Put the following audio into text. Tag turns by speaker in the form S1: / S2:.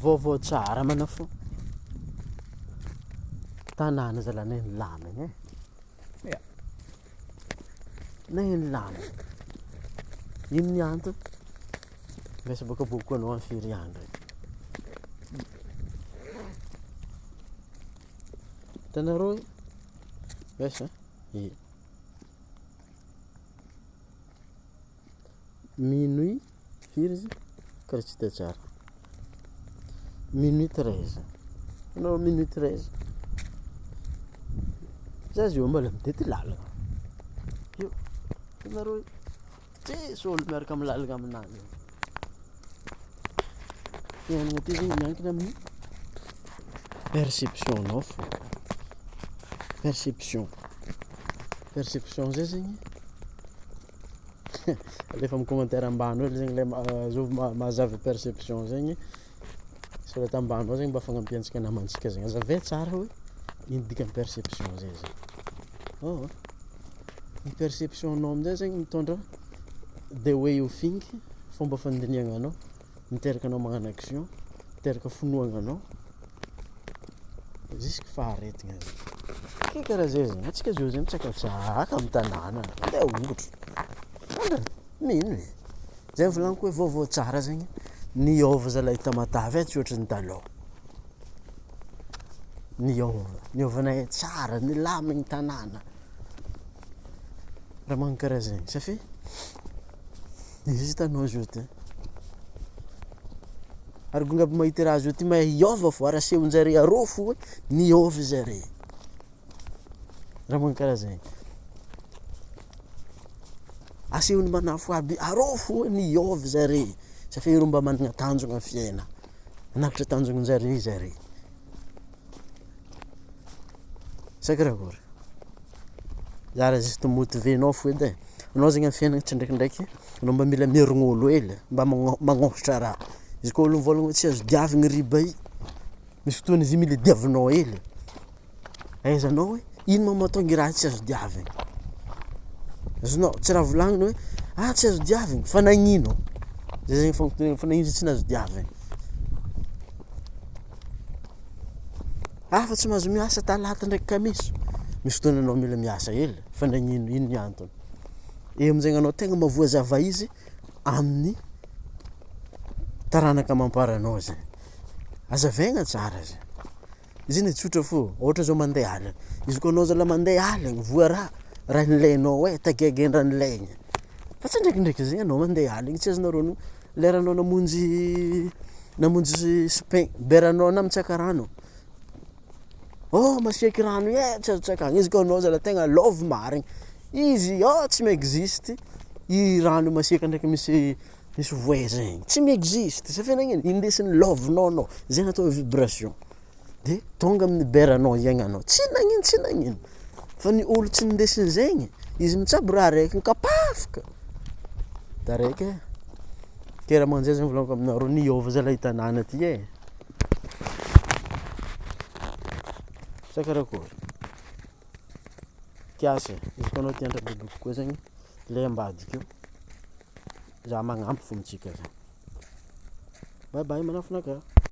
S1: Vaovao tsara mana fô tanàna zalahy nahay nilamigna e, ia, nahay nilamigna, ino ny antony? Lasa bôka bôko anao amin'ny firy andro e. Hitanareo asa e, minuit firy izy karaha tsy hita tsara, minuit 13, anao minuit 13, za zio mbola mitety lalagna, io hitanareo tsisy olo miaraka amin'ny lalagna aminahy io, fiainana ty zegny miankina amin'ny perception-nao fô, perception, perception zay zegny alefa amin'ny commentaire ambany eo zegny le zovy mahazava perception zegny, soraty ambany ao zegny mba fagnampiantsika namantsika zegny, azavaina tsara hoe ino dikan'ny perception zay zegny, ôh, ny perception-nao amizay zegny mitondra the way you think, fomba fandinihagnanao miteraka anao magnano action, miteraka finoagnanao jusque faharetigna zegny, ke karaha zay zegny, antsika zao zegny mitsakatsaka amy tanàna mandeha ongotro, mino e, zay volagniko hoe vaovao tsara zegny niôva zalahy Tamatave e tsy ohatran'ny talôha, niôva, niôvanay tsara, nilamigny tanàna, raha magnano karaha zegny safe izy hitanao zao ty, ary gonga aby mahita raha zao ty mahay hiôva fô ary asehon-jare arô fo hoe niôva zare, raha magnano karaha zegny, asehon'ny manafo aby arô fo hoe niôva zare safe ireo mba managna tanjogna amin'ny fiainana, hanakatra tanjogon-jare zare, sa karakôry? Za raha juste motiver-nao fo edy e, anao zegny amin'ny fiainana tsindraikindraiky anao mba mila mierigna ôlo hely mba magno- magnôhatra raha, izy koa ôlo mivôlagna hoe tsy azo diavigny riba i, misy fotoana izy io mila diavinao hely, ahaizanao hoe ino ma mahatonga i raha tsy azo diavigny, azonao? Tsy raha volagniny hoe ah tsy azo diavigny fa nagnino? Zay zegny fanontaniana fa nagnino izy tsy nahazo diavigny? Ah fa tsy mahazo miasa talata ndraiky kamiso, misy fotoana anao mila miasa hely fa nagnino, ino ny antony? Eo amizay anao tegna mahavoazava izy amin'ny taranaka amamparanao zay, azavaigna tsara zay, izy iny tsotra fô, ôhatra zao mandeha aligny, izy koa anao zalahy mandeha aligny voa raha, raha nilainao e, tagaigain-draha nilaigny, fa tsy ndraikindraiky zay anao mandeha aligny tsy azonareo no leranao namonjy namonjy sipin, beranao na mitsaka rano, oh masiaky rano io e, tsy azo tsakagna, izy koa anao zalahy tegna lôvy marigny, izy oh tsy mi-existe i rano masiaka ndraiky misy misy voay zegny, tsy mi-existe satria nagnino indesin'ny lôvinao anao, zay natao hoe vibration, de tonga amin'ny beranao iaignanao, tsy nagnino tsy nagnino, fa ny olo tsy nindesin'zegny, izy mitsabo raha raiky mikapafoka, taraiky e, ke raha manjary zany volagniko aminareo niôva zalahy tanàna ty e, sa karakôry? Kiasy e, izy koa anao te hianatra bebe kokoa zegny le ambadika io, za magnampy fô amintsika zany. Bye bye, manafinaka.